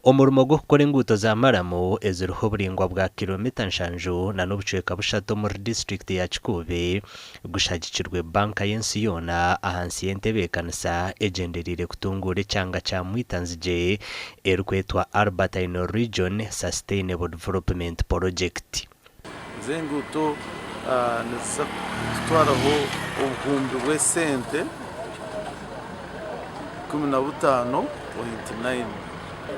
Omurimo gw'okukora enguuto za maramu eziriho oburaingwa bwa kiromita nshanju na n'obucweka bushatu omuri disiturikiti ya Kikuube gushagikirwe Banka y'ensi yoona ahansi y'entebeekanisa egyendereire kutunguura ekyanga kya Mwitanzigye erikwetwa Albertine Region Sustainable Development Porojekiti. Ezi enguuto niziza kututwaraho obuhumbi bw'esente 15.9.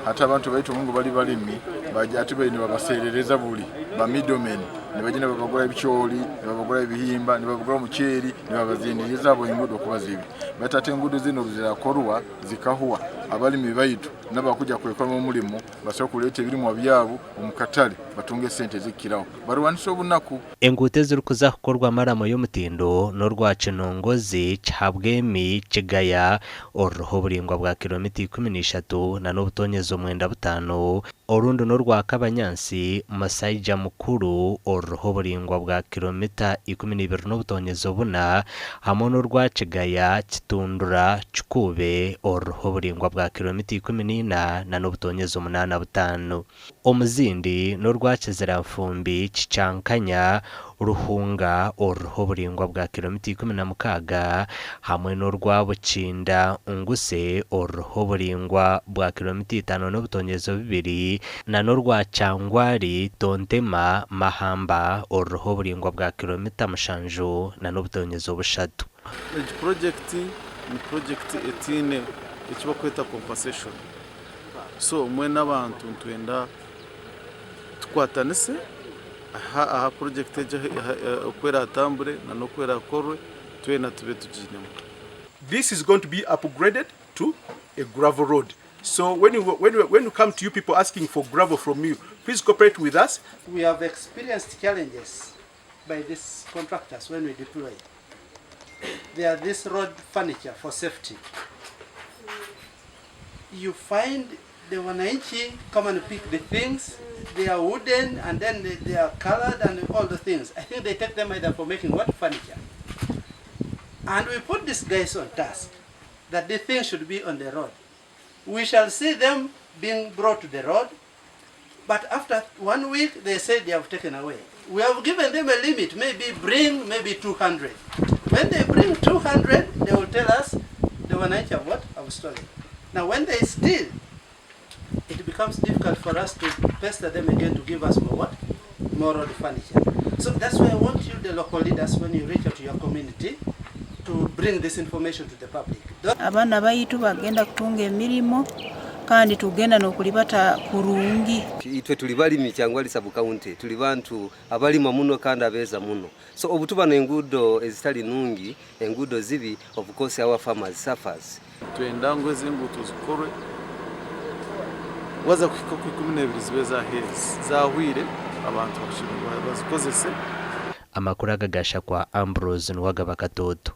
Hati abantu baitu ngu bali balimi baija hati bali nibabaseerereza buli ba middlemen nibaija nibabagura ebicooli, nibabagura ebihimba, nibabagura omuceeri nibabazindiriza abo enguudo kuba zibi. Baitu hati enguudo zinu obu zirakorwa zikahwa, abalimi baitu n'abakuja kwekoramu omulimo basobole kuleeta ebirimwa byabo omu katale batunge esente ezikukiraho barwanise obunaku. Enguuto ezirikuza kukorwa maramu y'omutindo n'orwa Kinongozi, Kihabwemi, Kigaya oruriho oburaingwa bwa kiromita 13 na n'obutoonyezo mwenda butaano, orundi n'orwa Kabanyansi, Musaija Mukuru oruriho oburaingwa bwa kiromita 12 n'obutoonyezo buna hamwe n'orwa Kigaya, Kitundura, Kikuube oruriho oburaingwa bwa kiromita 14 na n'obutoonyezo munaana butaano. Omu zindi n'orwa Kiziranfumbi, Kikyankanya, Ruhunga oruriho oburaingwa bwa kiromita 16 hamwe n'orwa Bukinda, Nguse oruriho oburaingwa bwa kiromita itaano n'obutonyezo bubiri na n'orwa Kyangwari, Tontema, Mahamba oruriho oburaingwa bwa kiromita mushanju na n'obutonyezo bushatu. Egi purojekiti ni purojekiti etaine eki barikweta compensation. So mbwenu abantu nitwenda tukwatanise aha purojekiti egi oku eratambure na n'oku erakorwe twena tube tugiinemu. This is going to be upgraded to a gravel road. So when you come to you people asking for gravel from you, please cooperate with us. We have experienced challenges by these contractors when we deploy. They are this road furniture for safety. You find the wananchi come and pick the things. They are wooden and then they are colored and all the things. I think they take them either for making what furniture. And we put these guys on task that the things should be on the road. We shall see them being brought to the road, but after one week they say they have taken away. We have given them a limit, maybe bring maybe 200. When they bring 200, they will tell us the wananchi have what? Have stolen. Now when they steal, it becomes difficult for us to pester them again to give us more what? More road furniture. So that's why I want you, the local leaders, when you reach out to your community, to bring this information to the public. Abaana baitu bagenda kutunga emirimo kandi tugenda n'okulibata kurungi. Itwe tuli balimi Kyangwali sub county, tuli bantu abalima muno kandi abeeza muno. So obutuba n'enguudo ezitali nungi, enguudo zibi, of course our farmers suffers. Nitwenda ngu ezi enguuto zikorwe waza kuhika oku 12 zibe zahwire abantu bazikozese. Amakuru aga gashakwa Ambrose Nuwagaba Katoto.